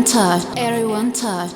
Touch. Everyone touch.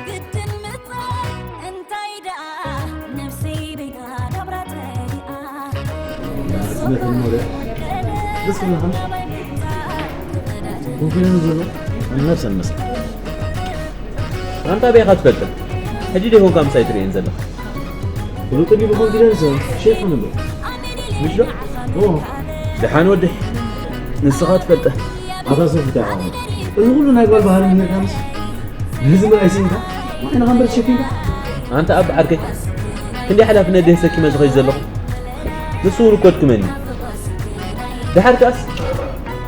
ግድን ምጽኣር እንታይ ደኣ ነፍሰይ በይና ናብራ ተሪኣ። ደስ ይብለካ። ኮንፊደንስ ዘሎ ነብሰን መስል። ኣንታ ኣበይ ኢኻ ትፈልጥ? ሕጂ ዶ ይኾንካ ምሳይ ትርእየን ዘለኻ? ፍሉጥ እንዲ ብኮንፊደንስ ሼፍ ንብል። ምሽ ዶ? ኦ። ደሓን ወደይ፣ ንስኻ ትፈልጠ። ኣታ ሰብ እንታይ ኢኻ? እዚ ኩሉ ናይ ጓል ባህሪ ምንካምስ፣ ነዚ ምርኣይ ስኢንካ? ንዓይንኻ እምበር ተሸፊንካ? ኣንታ ኣብ ዓርከይ፣ ክንደይ ሓላፍነት ድየ ተሰኪመ ዝኸይድ ዘለኹ? ንሱ እውን እኮ ድክመኒ። ደሓር ከኣስ፣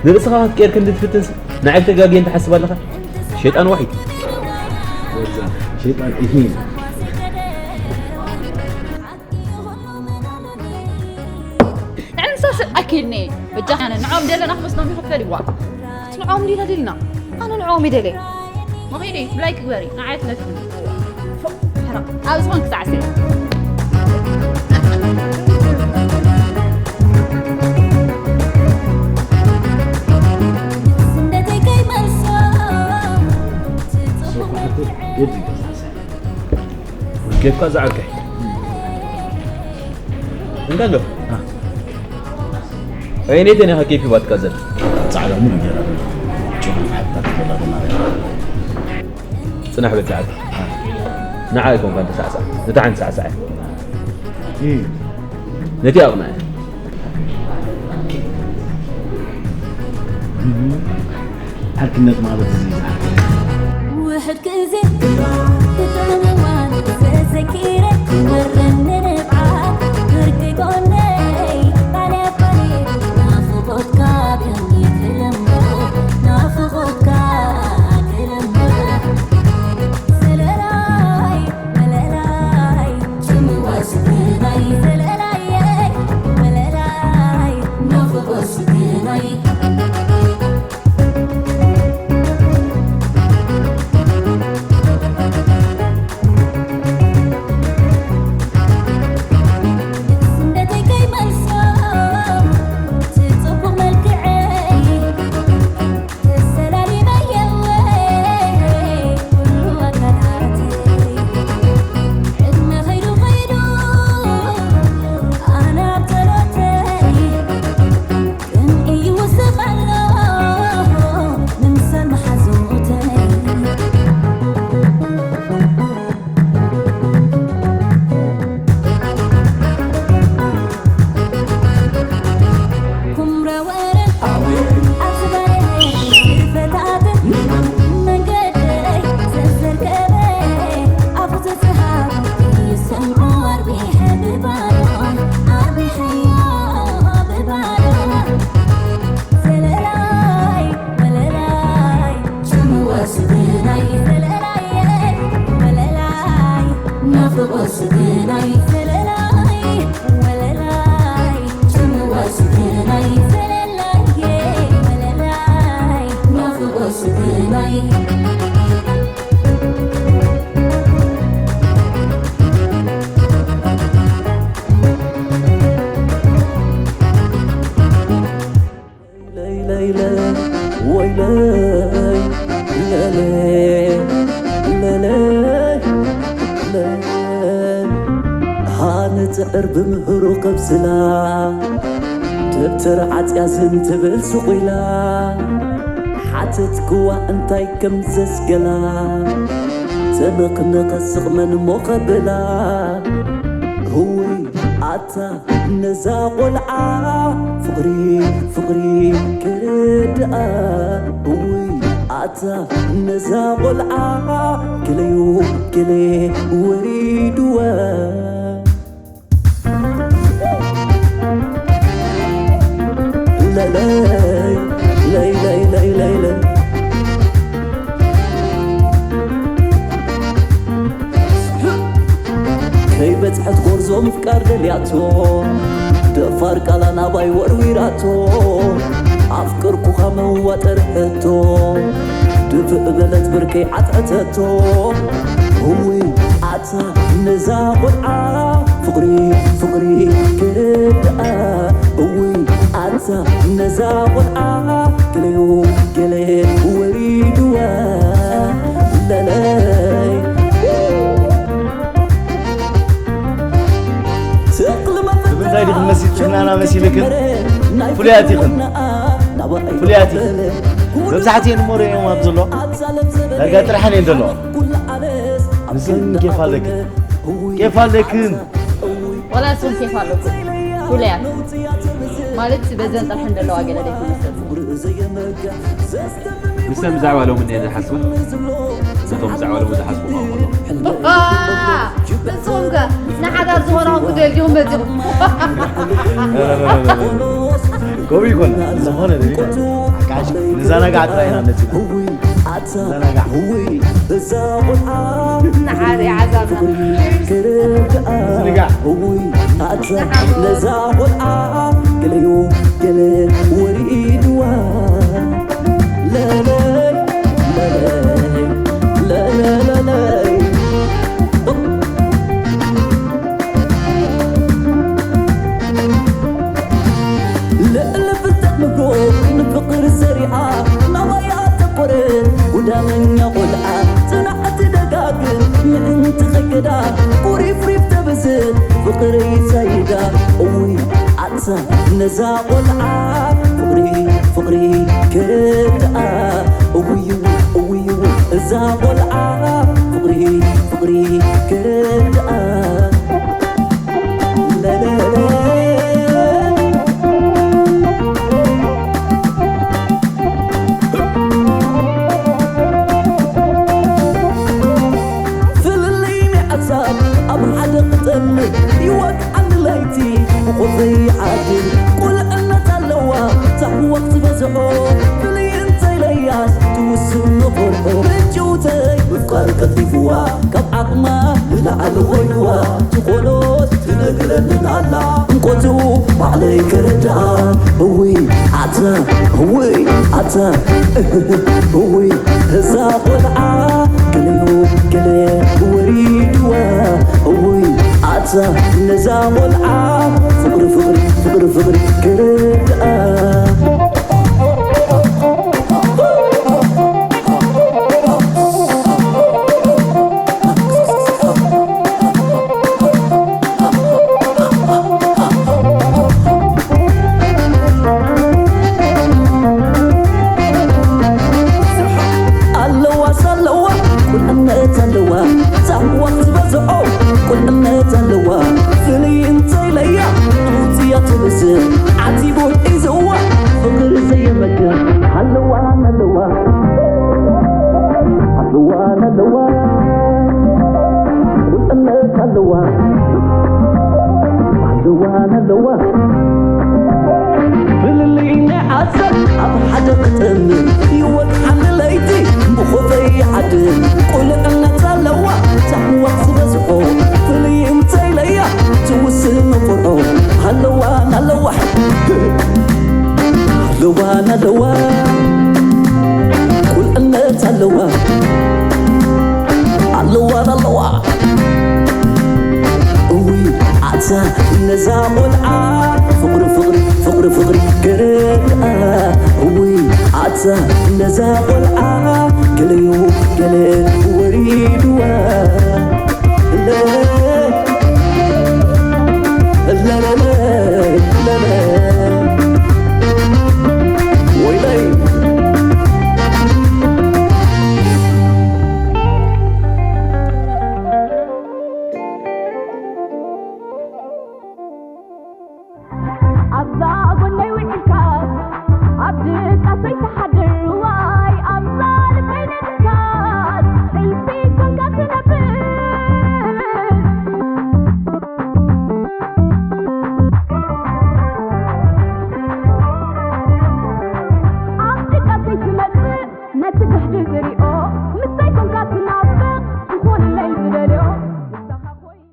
ንርእስኻ ክትቀይር ክንዲ ትፍትንስ፣ ንዓይ ተጋግየን ትሓስብ ኣለኻ? ሸይጣን ዋሒድ። ወዛ ሸይጣን ኢሂን። ንዕንሳ ስብ ኣኪልኒ። በጃ ኣነ ንዖም ደለና ክመስሎም ይኽፈል ይዋ። ንዖም ዲና ደልና። ኣነ ንዖም ይደለ። መኺኒ ብላይ ክግበሪ። ንዓይ ትነክኒ። ፎ፣ ሕራቕ። ኣብ ዝኾን ክሳዕስዕ። ስደተይ ከይመልሶ ትጽቡቕ ኬፍካ ዝዓርከይ። እንታይ ኣሎ? አ። ኣየነይተን ኢኻ ኬፍ ሂባትካ ዘላ? ጻዕዳ ሙሉ ገይራ። ጭሩ ሓታ ትበላ ማለት። ጽናሕ በል ዝዓርከይ። አ። ንዓ ኣይኮንካን ተሳዕሳዕ። ንታ ሓንቲ ሳዕሳዕ። እ። ነቲ ኣቕንዐ። ዓርክነት ማለት እዚ እዩ። ውሕድ ግዜ ብጥዕሚ እዋን ተዘኪረ ይወረኒ ንብዓት ብርቂ ጎነይ ባልያ ባልየ ናፍቖትካ ብእምኒ ትልምዕ ናፍቖትካ ትልምዕ ዘለላይ መለላይ ሽምዋ ስግናይ ፈለላይ ወለላይ፣ ጭምዋ ስግናይ ፈለላይ ወለላይ፣ ናፍቆ ስግናይ። ለይ ለይ ለይ ወይ ለይ ለለይ ለለይ ለይ። ሃንጽዕር ብምህሩ ከብስላ፣ ደብተር ዓጽያ ዝን ትብል ስቑ ኢላ፣ ሓተትክዋ እንታይ ከም ዘስገላ፣ ተነቕነቐ ስቕ መን እሞ ከብላ። እውይ ኣታ ነዛ ቖልዓ፣ ፍቕሪ ፍቕሪ ክርድኣ። እውይ ኣታ ነዛ ቖልዓ፣ ገለዩ ገለ ወሪድዋ። ለለይ ለይ ለይ ለይ ለይ ለይ። ከይበጽሐት ጎርዞ ምፍቃር ደልያቶ፣ ደፋር ቃላ ናባይ ወርዊራቶ፣ ኣፍቅርኩኻ መዋጠር ሕቶ፣ ድፍእ በለት ብርከይ ዓትዕተቶ። እውይ ኣታ ነዛ ቖልዓ፣ ፍቕሪ ፍቕሪ ክርድኣ። እውይ ኣታ ነዛ ቖልዓ፣ ገለዮ ገለ ወሪድዋ። ለለይ። ንምንታይ ዲኽን መሲልክናና መሲልክን? ፍሉያት ኢኽን። ፍሉያት ኢኽን። መብዛሕትኤን እሞ ርእዮም ኣብ ዘሎ ዳርጋ ጥርሐን እየን ዘለዋ። ንስን ኬፍ ኣለክን። ኬፍ ኣለክን። ዋላ ንስኹም ኬፍ ኣለኩም። ፍሉያት። ማለት በዘን ጥርሐን ዘለዋ ገለ ዘይኮነ ሰብ። ንሰን ብዛዕባ ሎሚ እንሄ ዝሓስባ፣ ነቶም ብዛዕባ ሎሚ ዝሓስቡ ክኾኑ። ንስኹም ከ ንሓዳር ዝኾናኹም ክትደልዩ መጺኹም። ከምኡ ይኮን። ዝኾነ ደሊና። ሓቃሽ፣ ንዘናጋዕ ጥራይ ኢና መጺና። ንዘናጋዕ። ንሓደ ዓዛብና። ዝንጋዕ። ነዛ ቖልዓ ገለዩ ገለ ወሪድዋ። ለለይ ለለይ ለለለይ። ልዕሊ ፍልጠት ምጎ ንፍቕሪ ዘሪኣ ናባይ ኣተኮረት። ጉዳመኛ ቖልዓ ጽናዕቲ ደጋግም ምእንቲ ኸይከዳ፣ ቁሪፍሪፍ ተብዝሕ ፍቕሪ ሰይዳ። እውይ ኣታ ነዛ ቖልዓ፣ ፍቕሪ ፍቕሪ ክርድኣ። እውይ እውይ እዛ ቖልዓ፣ ፍቕሪ ፍቕሪ ክርድኣ። ፍልልይ ናይ ሓሳብ ኣብ ሓደ ክጠምር ይወግዓኒ ለይቲ ብኾፈይ ዓድር። ቁልዕነት ኣለዋ ታሕዋኽ ዝበዝሖ ፍልይ እንተኢለያስ ትውስኖ ፈርሖ። ምጭውተይ ምፍቃር ቀልጢፍዋ ካብ ዓቕማ ንላዕሊ ኮይንዋ። ዝኾኖስ ትነግረንን ኣላ እንቆቱ ባዕለይ ክርድኣ። እውይ ኣታ እውይ ኣታ እውይ እዛ ቖልዓ ገለዮ ገለ ወሪድዋ። እውይ ኣታ ነዛ ቖልዓ ፍቕሪ ፍቕሪ ፍቕሪ ፍቕሪ ክርድኣ። ኣለዋ ሳለዋ ቁልዕነት ኣለዋ ዛዋኽ ዝበዝሖ ቁልዕነት ኣለዋ ፍልይ እንተኢለያ ውፅያ ትብስል ዓቲቡ ሒዝዋ ፍቕሪ ዘየመክን ኣለዋ ኣለዋ ኣለዋ ኣለዋ ቁልዕነት ኣለዋ ኣለዋ ኣለዋ ፍልልይ ናይ ዓሰብ ኣብ ሓደ ክጥምር ይወግሓኒ ለይቲ ብኾፈይ ይሓድር ቁልዕነት ኣለዋ ዛዋኽ ዝበዝሖ ኣለዋ ኣለዋ እዊ ኣታ ነዛ ቆልዓ ፍቕሪ ፍቕሪ ፍቕሪ ፍቕሪ ገረኣ እዊ ኣታ ነዛ ቆልዓ ገለዮ ገለ ወሪድዋ ለለለለለለ ወይለይ ኣብዛ ጎነይ ውዒልካስ ኣብ ድቃሰይ ትሓድር ዋይ ኣብዛ ልበይ ነዲካስ ሕልፊ ኮንካ ትነብር ኣብ ድቃሰይ ትመጽእ ነቲ ጋህዲ ዝሪኦ ምሳይ ኮንካ ትናፍቕ ክኾነለይ ዝደልዮ ንሳኻ ኮይነ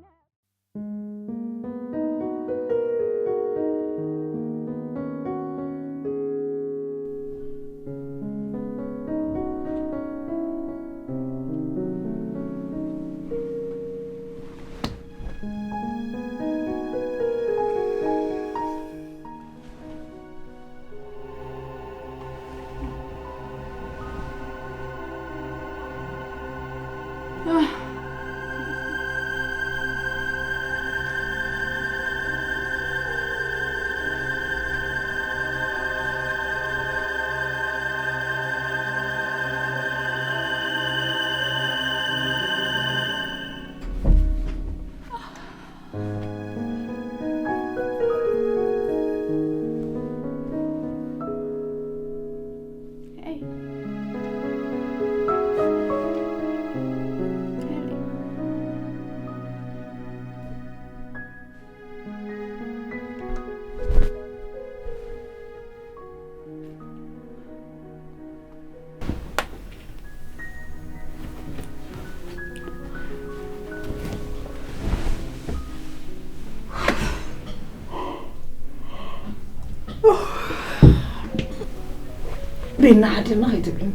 ቤና ሓደና ከይትብልኒ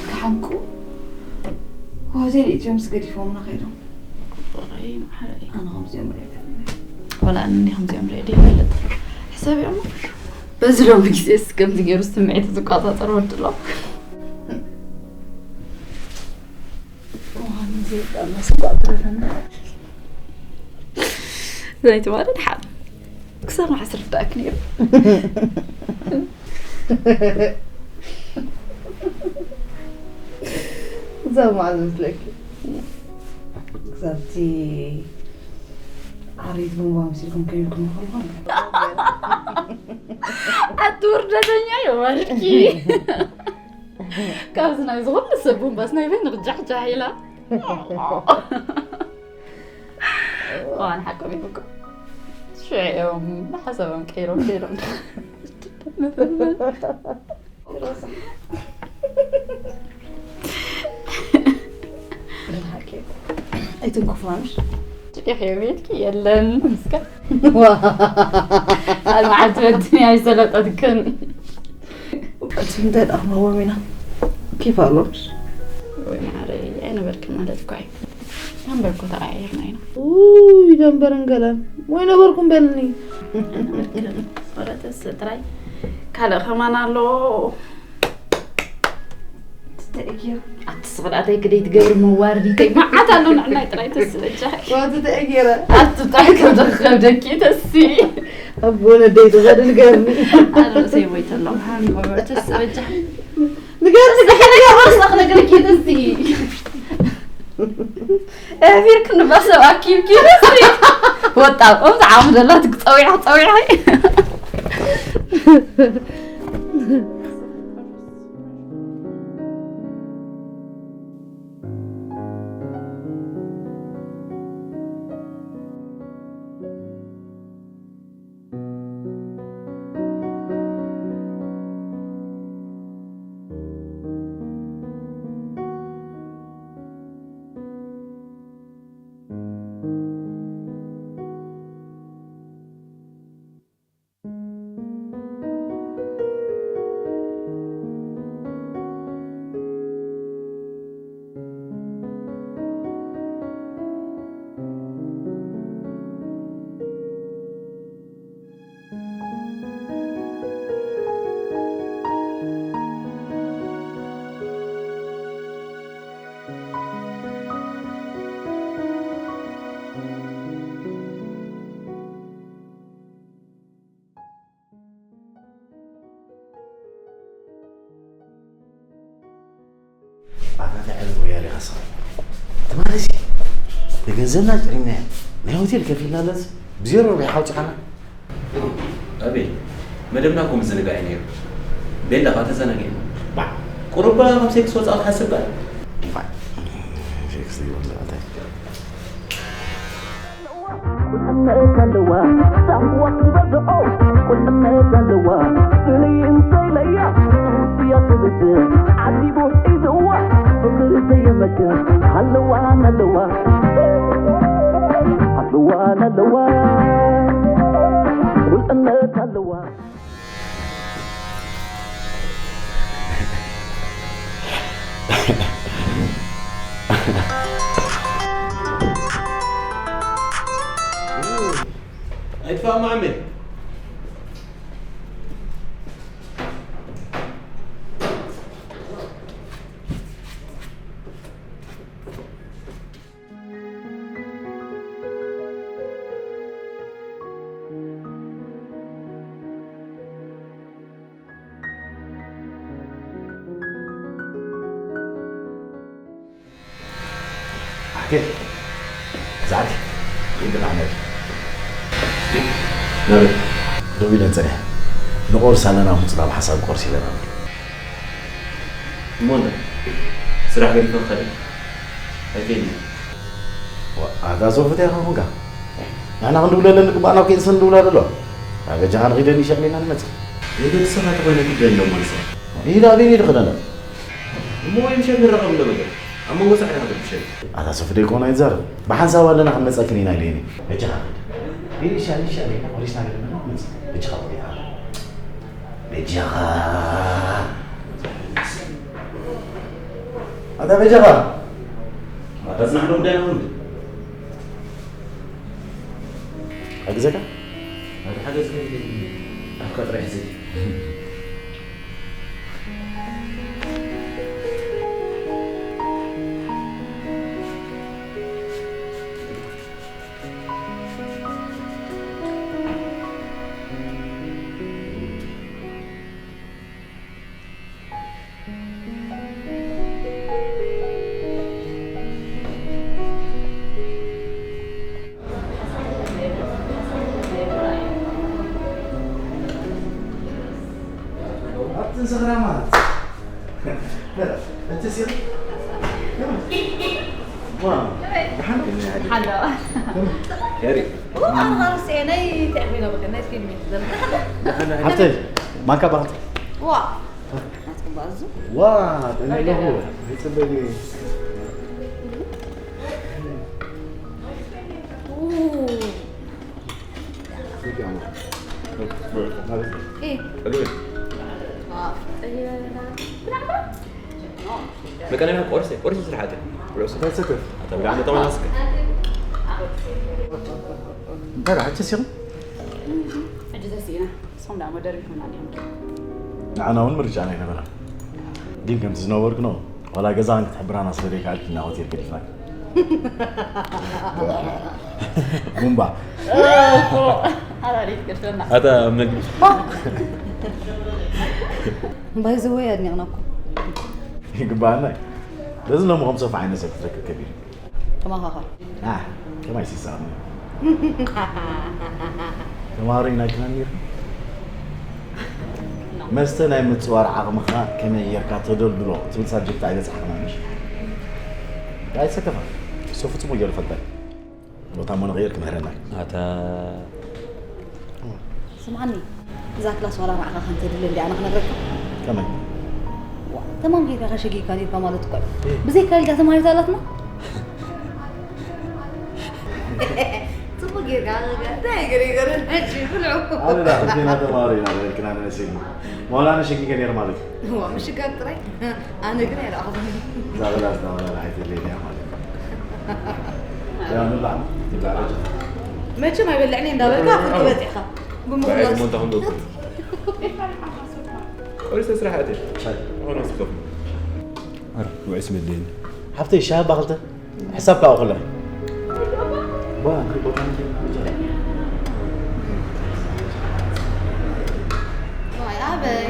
ክሓንቁ ሆቴል ኢትዮ ምስ ገዲፎምና ከይዶም ኣነ ከምዚኦም ሪአ ወላ ኣነ ከምዚኦም ሪአ ይፈልጥ ሕሰብ እዮም በዚ ሎሚ ግዜስ ከምዚ ገይሩ ስምዒት ዝቋፃፀር ወድሎ ናይቲ ማለት ሓ ክሳብ መዓስ ርዳእክ ነይሩ ክሳብ መዓዝ መስለኪ ክሳብቲ ዓሪት ቡንባ መሲልኩም ከይብልኩም ከልኹም ኣቲ ውርደተኛ እዩ ማለትኪ ካብዚ ናይ ዝኾነ ሰብ ቡንባስ ናይ በይ ንኽጃሕጃሕ ኢላ ዋን ሓቆም ይብቁ ሽዑ እዮም ሓሳቦም ቀይሮም ከይዶም ኣይትንክፉና ምሽ ጭቂሕ ቤትኪ የለን እስከ ኣልማዓት በድኒ ኣይሰለጠትክን እቲ እንታይ ደኣ ክንህቦም ኢና ኬፍ ኣሎ ምሽ ወይ ማዕረ ኣይነበርክን ማለት እኳ እዩ ደንበርኩ ተቐያየርና ኢና ውይ ደንበርን ገለን ወይ ነበርኩም በልኒ ወረተስ ጥራይ ካልእ ከማን ኣሎ ኣቲ ስኽዳተይ ክደይ ትገብሪ መዋርዲተይ መዓት ኣሎ ንዕናይ ጥራይ ተስበጃ ዋቲ ተእጌረ ኣቲ ጥራይ ከም ተኸብደኪ ተሲ ኣቦ ነደይ ትኸዲ ንገርኒ ኣርእሰይ ሞይተ ኣለኹ ተስበጃ ንገርኒ ስሕሪ ወስኽ ነግርኪ ተሲ ኣሕቢርክ ንባሰብ ኣኪብኪ ተሲ ወጣ ከምዚ ዓቕሚ ደላ ትክፀዊዐ ክፀዊዐ ኣታ እንታይ ዓይነት ወያለ ኢኻ ንስኻ? ትማሊ ሲ ንገንዘብና ጭሪምናዮ፣ ናይ ሆቴል ከፊልናለስ ብዜሮ ረቢሕካ ኣውጺኻና። ኣቤል፣ መደብና እኮ ምዝንጋዕ እዩ ነይሩ። ቤላ፣ እኳ ተዘናጊዕና። ባዕ። ቁሩብ ካብ ሴክስ ወጻኢ ክትሓስብ በል። ባዕ። ሴክስ ዘይብሉ ኣታይ። ቁልዕነት ኣለዋ፣ ሳንቡዋ ዝበዝሖ ቁልዕነት ኣለዋ። ፍልይ እንተኢለያ፣ እያ ትብስ፣ ዓዚቡ ሒዝዋ። ፍቕሪ ዘየመክን፣ ሃለዋን ኣለዋ፣ ሃለዋን ኣለዋ። ቁልዕነት ኣለዋ። ኣይትፋእ ማዕመ። ኣኬ ዛሬ ይድና ነር ነር ደው ኢለን ጸኒሐ ንቆርስ ኣለና። ምጽና ብሓሳብ ቆርስ ኢለና። እሞ እንታይ? ስራሕ ገዲፈ ክኸደ? ኣይከይድን። ዋ፣ ኣታ ሶፍት ኢኻ ኾንካ። ንሕና ክንድውለለን ንግባእ ናብ ኬንሰን ንድውላ ዘሎ። ኣብ በጃኻ ንኺደን ይሸቕሊና ንመጽእ። የገድሰኻ ተኾይነ ግደን ዶ መልሰ? ኢላ ኣበይን ኢሉ ክደነ? እሞ ወይ ምሸት ንራኸብ እንዶ በጃ። ኣብ መንጎ ጻዕዳ ክትብሸል። ኣታ ሶፍት ደይኮን ኣይትዛረብ። ብሓንሳብ ኣለና ክንመጸክን ኢና ኢለኒ። በጃኻ ኺድ። ኢልሻ፣ ኢልሻ፣ ኢልሻ፣ ወሪስና ገለና ንመጽእ። በጃኻ ወዲኻ። በጃኻ። ኣታ በጃኻ። ኣታ ጽናሕ ዶ ጉዳይና ወንድ? ሓግዘካ? ኣታ ሓገዝካ ይደሊ። ኣብ ቀጥሪ ሕዚ። ኣብትን ሰኽራማት። እቲ ሲር። ዋ፣ ደሓን። ሓሎ። ያሪ። ዋ፣ ኣነ ኻብ ርእሰይ ናይ እንታይ ፊልም እዩ ዘሎ? ሓብተይ፣ ማንካ ባኽቲ። ዋ። ናትኩም በኣዙ? ዋ፣ ጠኒለኹ። ይጽበኒ። ኡ። ዋ፣ ጠኒለና። ብላዕባ? መቀነና ቆርሴ፣ ቆርሴ ስራሓት። ቁርሲ ተሰተፍ። ኣታ ብላዕባ ተማናስከ። እንታይ ደኣ፣ ሕጂ ሲኹም? ሕጂ ተሲእና። ንስኹም ደኣ መደርቢኹምና ዲኹም? ንዓና እውን ምርጫና ኣይነበረን። ግን ከምቲ ዝነበርክኖ፣ ዋላ ገዛኽን ክትሕብራና ስለ ዘይከኣልኪ ኢና ሆቴል ገዲፍናኪ። ቡምባ። ኣራዲት ቅድፈና። ኣታ መግቢ። ባይ ዘ ወይ ኣድኒቕናኩም። ይግባኣና እዩ። በዚ ሎሚ ከም ሶፋ ዓይነት ሰብ ክትረክብ ከቢድ እዩ። ተመኻኸር። ኣህ፣ ከማይ ሲሳቕኒ። ተምሃሮ ኢና ጌርና ነይርና። መስተ ናይ ምጽዋር ዓቕምኻ ከመይ ጌርካ ተደልድሎ ትብል ሳብጀክት ኣይበጻሕክናን፣ እሺ? ኣይትሰከፋ። እሱ ፍጹም ወዮ ይፈልጠን። ቦታ እሞ ንቕይር ክምህረና እዩ። ኣታ ስምዓኒ፣ እዛ ክላስ ዋላ ንዓኻ ከም ተድሊ እንድያ ኣነ ክነግረካ። ከመይ? ዋ፣ ተማም ጌርካ ከሸጊግካ ኔርካ ማለት እኮ እዩ። እህ። ብዘይካ ኢልካ ተማሂርታ ኣላትና። ጽቡቕ ጌርካ፣ እንታይ ገለ ይገርም ሕጂ ብልዑ። ኣነ ዳ፣ ክልቴና ተማሃሮ ኢና፣ በልክና ንመስል። ዋላ ኣነ ሸጊገ ኔር ማለት እዩ። ዋ፣ ምሽጋግ ጥራይ። ኣነ ግን ኣይረኣኹን። እዛ በላ፣ እዛ በላ፣ ኣይትብለይ እያ ማለት እዩ። ያ፣ ንብላዕ፣ ንብላዕ፣ በጃ። መቸም ኣይበልዕን እየ እንዳበልካ፣ ኣፍርቂ በጺሕካ። ብምኽንያት ባዕል ሞንታ ክንደኩ። ቆይ፣ ስራሕ ኣትየ። ሻይ። ኣሁን እስከፍ። ኣረ፣ ውዕስ መለየኒ። ሓብተይ፣ ሻሂ ኣባ ክልተ። ሕሳብ ካብኡ ከለኺ። ዋ፣ እንታይ ቦታ ነው? ዋይ፣ ኣበይ?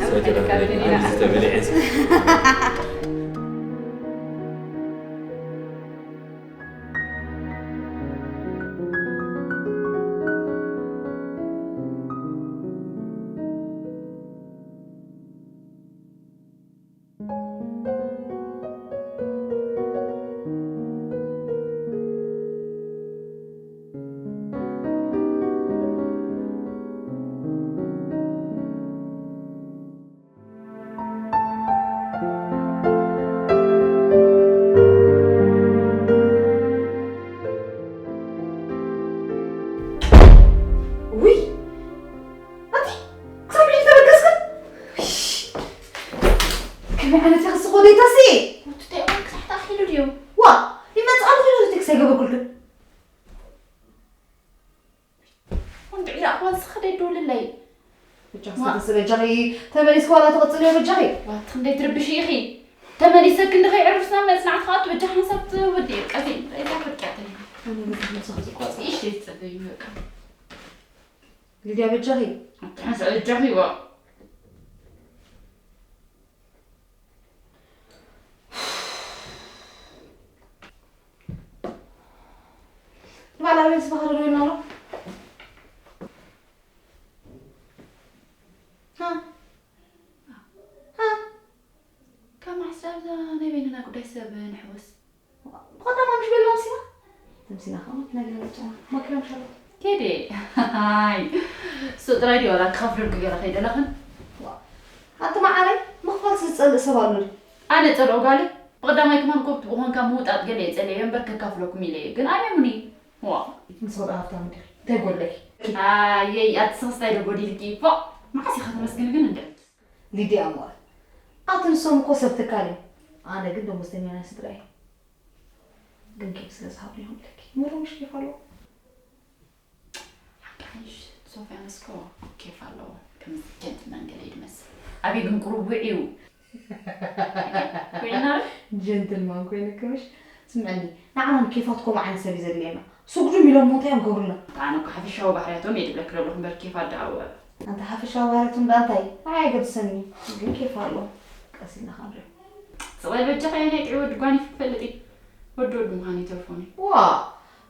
ሰጀራ ዝተበልዐ። ዓይነት ኢኺ ስቕ ወደይ ተሲ? ወዲ እንታይ እዋን ክሳዕ ተኣኺሉ ድዩ? ዋ፣ ይመጽእ ኣሎ ኢሉ ቴክስት ኣይገበርኩልክን። ወንድዒ ኣኽዋን ስኸ ደይደውልለይ። በጃኺ ዋ። ስደስበጃኺ ተመሊስኪ ዋላ ትቕጽልዮ በጃኺ። ዋ፣ እቲ ክንደይ ትርብሺ ኢኺ። ተመሊሰኪ እንድኸይ ዕርፍና መጽናዕቲ ኸኣ በጃኺ ሓንሳብ ትወድኢ። ቀዚ እንታይ ፍርቅያ ተለና። ኣነ ግን ነብሰኺ ዝቋጽ። እሺ፣ ትጸበዩ በቃ። ሊድያ በጃኺ። ኣታ ሓንሳብ በጃኺ ዋ። ባላ ቤት ስባኻ ዶ ይኖሮ? ሃ? ሃ? ካብ ማሕሳብ ናይ በይንና ጉዳይ ሰብ ንሕወስ። ብቐዳማ ምሽ ቤላ ተምሲና? ተምሲና ከኣ መኪና ገለ ጫና። መኪና ምሽ ኣሎ። ኬዴ። ሃይ። እሱ ጥራይ ድዩ ዋላ ክኸፍለልኩ ገለ ከይደለኽን? ዋ። ኣቲ መዓረይ፣ ምኽፋል ዝጸልእ ሰብ ኣሎ ድዩ? ኣነ ጸልኦ ጋለ? ብቐዳማይ ከማን ኮብት ብኾንካ ምውጣጥ ገለ እየ ጸልየ እምበር ከካፍለኩም ኢለ እየ። ግን ኣየሙኒ። ዋ። ምስ ወደ ሃብታም እንዲኺ። እንታይ ጎለኪ? ኣየይ፣ ኣቲ ስኽስታይ ዶ ጎዲልኪ? ፎእ! መዓስ ኢኻ ተመስግኒ ግን እንደ? ሊድያ እሞ። ኣቲ ንሶም እኮ ሰብ ትካል እዮም። ኣነ ግን ደሞዝተኛ ናይ ስድራ እየ። ግን ኬክ ስለ ዝሃብኒ ይኹንለኪ። ምሩ ምሽ ኬፍ ኣለዎ? ሓቂ ሓይሽ ሶፍያ መስኮ ኬፍ ኣለዎ። ከምዚ ጀንትልማን ገለ እዩ ዝመስል። ኣበይ ግን ቁሩብ ውዕዩ። ውዒና ዶ? ጀንትልማን ኮይንኪ ምሽ? ስምዕኒ፣ ንዓና ንኬፋት ከምኡ ዓይነት ሰብ እዩ ዘድልየና። ስጉዱ ሚሎም ሞንታ እዮም ክገብሩና። ኣነ እኮ ሓፈሻዊ ባህርያቶም እየ ዝብለኪ ዘለኹ እምበር ኬፋት ደኣ ወ- ኣንታ ሓፈሻዊ ባህርያቶም ደኣ እንታይ? ኣይ ኣይገድሰኒ። ግን ኬፍ ኣለዎ። ቀስ ኢልና ክንሪኦ። ስቕ በል በጃኻ፣ ኣየናይ ጥዑይ ወዲ ጓኒፍ ክፈልጥ እዩ? ወዲ ወዲ ምዃኑ ይተርፎኒ። ዋ፣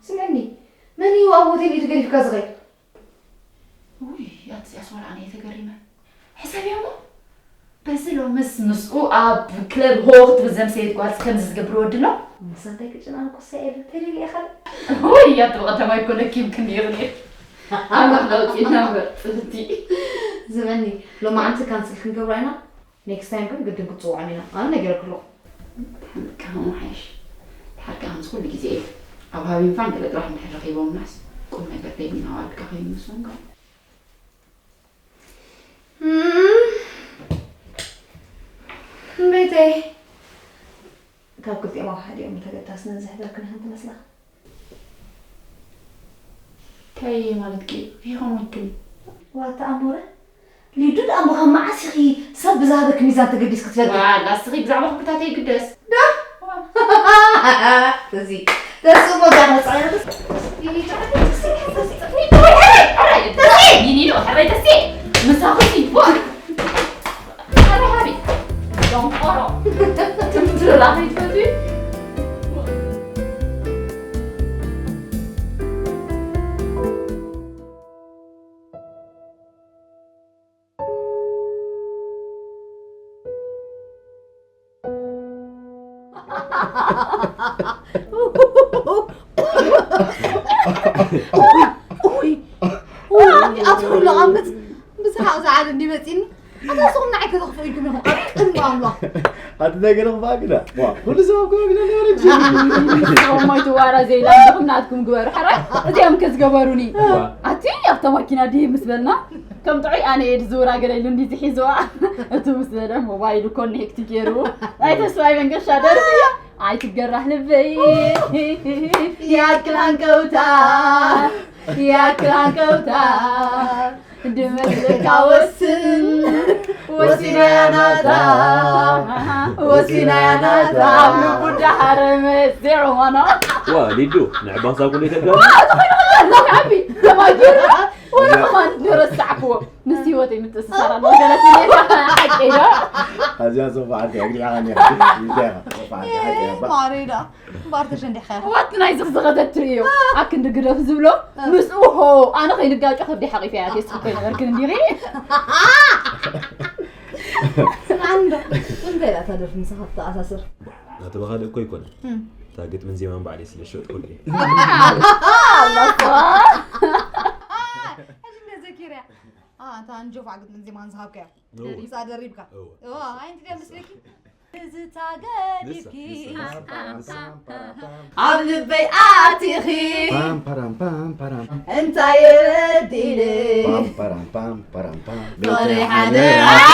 ስምዕኒ፣ መን እዩ ኣብ ሆቴል ኢዱ ገዲፍካ ዝኸይድ? ውይ፣ ኣትዚኣስ ዋላ ኣነ እየ ተገሪመ። ሕሰብዮ እሞ፣ በዚ ሎምስ ምስኡ ኣብ ክለብ ሆ ክትብል ዘምሰየት ጓል ከምዚ ዝገብር ወዲ ኣሎ? ንሳ እንታይ ክጭናንኩ እሳ እየ ተደልየ ካልእ። ውይ፣ ኣቲ ብቐዳማይ እኮ ለኪምክኒ ኢኺ ነይርኪ። ኣምላኽ ለውጢ ነበር፣ ጽብቲ። ዝመኒ፣ ሎማዓንቲ ካንስል ክንገብራ ኢና። ኔክስት ታይም ግን ግድን ክትጽውዖም ኢና። ኣነ ነጊረኪ ኣለኹ። ብጣዕሚ ከምኡ ሓይሽ። ድሓር ከኣ ከምዚ ኩሉ ግዜ ኣብ ሃቢንፋን ገለ ጥራሕ እንድሕር ረኺቦምናስ ቁም ነገር ደይብልና ዋልካ ኮይኑ ምስኦም ከኣ። እም፣ ቤተይ፣ ካብ ክልቲኦም ኣብ ሓዲኦም እንተገዳስ ነንዝሕደርክን ኢኽን ትመስላ። እንታይ ማለትኪ? ከይኾነልክን። ዋታ ኣሞረ፣ ሊዱ ደኣ እሞ ካብ መዓስ ኢኺ ሰብ ብዝሃበኪ ሚዛን ተገዲስኪ ትፈልጢ? ዋላ እስኺ ብዛዕባ ክብርታት ኣይግደስ። ዳ? ተሲ፣ ተሲ እሞ እዛ መጻኢ ተሲ። ይኒ ዶ፣ ሕራይ ተሲ። ምሳኹ ሲ፣ ፎ። ኣረ ሃቢ፣ ደንቆሮ። ትምትላኺ ትፈትዊ? ኣቶ ኩሉ ዓመት ብስሓቕ ዝዓል እንዲ መፂኒ ኣታ ንስኹም ንዓይ ከተኽፍኡ ኢልኩም ኢኹም ኣብ ቅድሚ ኣምላኽ። ኣቲ እንታይ ገለ ክፋ ግዳ? ዋ፣ ኩሉ ሰብ ኣብ ከባቢና ነበረ ጅኒ። ንስኹም ሞይቱ ዋራ ዘይላ እንዲኹም ናትኩም ግበሩ። ሕራይ እዚኦም ከዝገበሩኒ። ዋ። ኣቲ ኣብታ ማኪና ድሂብ ምስ በልና ከም ጥዑይ ኣነ እየ ዝዝውራ ገለ ኢሉ እንዲ ዝሒዝዋ። እቱ ምስ በለ ሞባይሉ ኮኔክት ገይሩ ናይ ተስፋይ መንገሻ ደርፊ እያ። ኣይትገራህ ልበይ ያክል አንቀውታ ያክል አንቀውታ ድመስልካ ወስን ወሲና ያናታ ወሲና ያናታ ኣብ ልቡ ዳሓረ መዚዑ ኾኖ። ዋ ሊዱ ንዕባሳ ኩሉ ይተጋ። ዋ ተኾይኑ ዓቢ ተማጊሩ ወላ ከማን ንረሳዕክዎ። ምስ ህይወተይ ምትእስሳር ኣለዎ ገለ ስሜት ሓቂ ዶ? ኣዝያ ሶፋ ዓዲ ኣግሪኻ ኔራ። እንታይ ኢኻ? ሶፋ ዓዲ ሓቂ እያ እባ። ማሬዳ እምበኣር ተሸንዲሕካ ኢኻ። ዋት ናይ ዝኽዝኸተ ትርእዮ። ኣክንዲ ግደፍ ዝብሎ ምስኡ ሆ ኣነ ከይንጋጮ ከብዲ ሓቂፈ እያ ቴስት እኮ ይነበርክን እንዲኺ። ኣንዶ እንታይ እያ እታ ደርፊ ምሳኻ ትተኣሳስር? ናቲ ብኻልእ እኮ ኣይኮነን። እም። እታ ግጥምን ዜማን ባዕለይ ስለ ዝሸጥኩሉ እየ። ኣላ እኮ። ሕጂ እንደ ዘኪርያ። ኣ፣ እታ ንጆፋ ግጥምን ዜማን ዝሃብካያ። እወ። ምስኣ ደሪብካ። እወ። እወ፣ ኣይ፣ እንታይ ደኣ መስለኪ? ትዝታ ገዲፍኪ። ንሳ፣ ንሳ። ኣብ ልበይ ኣቲኺ። ፓም፣ ፓራም፣ ፓም፣ ፓራም። እንታይ እየ በዲለ? ፓም፣ ፓራም፣ ፓም፣ ፓራም፣ ፓም። ፍቕሪ ሓደ። ኣታ።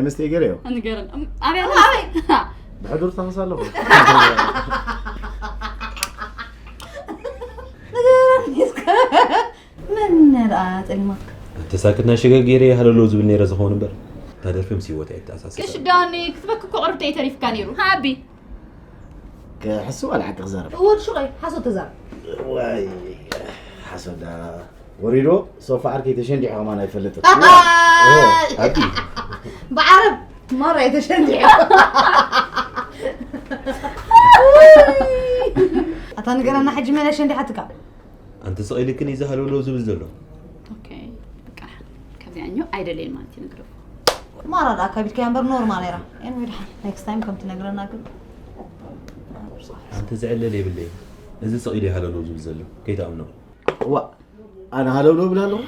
ምስቲ ገረዮ ንገረን። እም፣ ኣበይ ኣሎ? ኣበይ? ብሕዱር ተኸስ ኣለኹ። ንገረን እስከ። መን ደኣ ጸሊማትካ? ተሳክት ናይ ሽገር ገይረ ሃለሎ ዝብል ነይረ ዝኸውን እምበር እታ ደርፊ ምስ ህይወት ኣይተኣሳሰር። ቅሽ ዳኒ ክትበክ እኮ ቅርብቲ ተሪፍካ ነይሩ። ሃቢ ክሕሱ ዋላ ሓቂ ክዛረብ እወ ሽቆይ ሓሶት ተዛረብ። ዋይ ሓሶዳ ወሪዶ ሶፋ ዓርከይ ተሸንዲሑ ከማን ኣይፈልጥን። ኣቢ ብዓረብ ማራ የተሸንዲሑ። ኣታ ንገረና ሕጂ መን ኣሸንዲሓትካ? ኣንቲ ስቕ ኢልክን እዩ ዝሃለሎ ዝብል ዘሎ። ኦኬ በቃ ካብዚኣኞ ኣይደለይን ማለት እዩ ንግረፉ። ማራ ደኣ ካቢድካ እምበር ኖርማ ነይራ። ኤንወይ ድሓን ኔክስት ታይም ከም ትነግረና ግን ኣንቲ ዝዕለል የብለይ። እዚ ስቕ ኢሉ ይሃለሎ ዝብል ዘሎ ከይትኣምኖ። ዋ ኣነ ሃለውለው ብል ኣለኹ።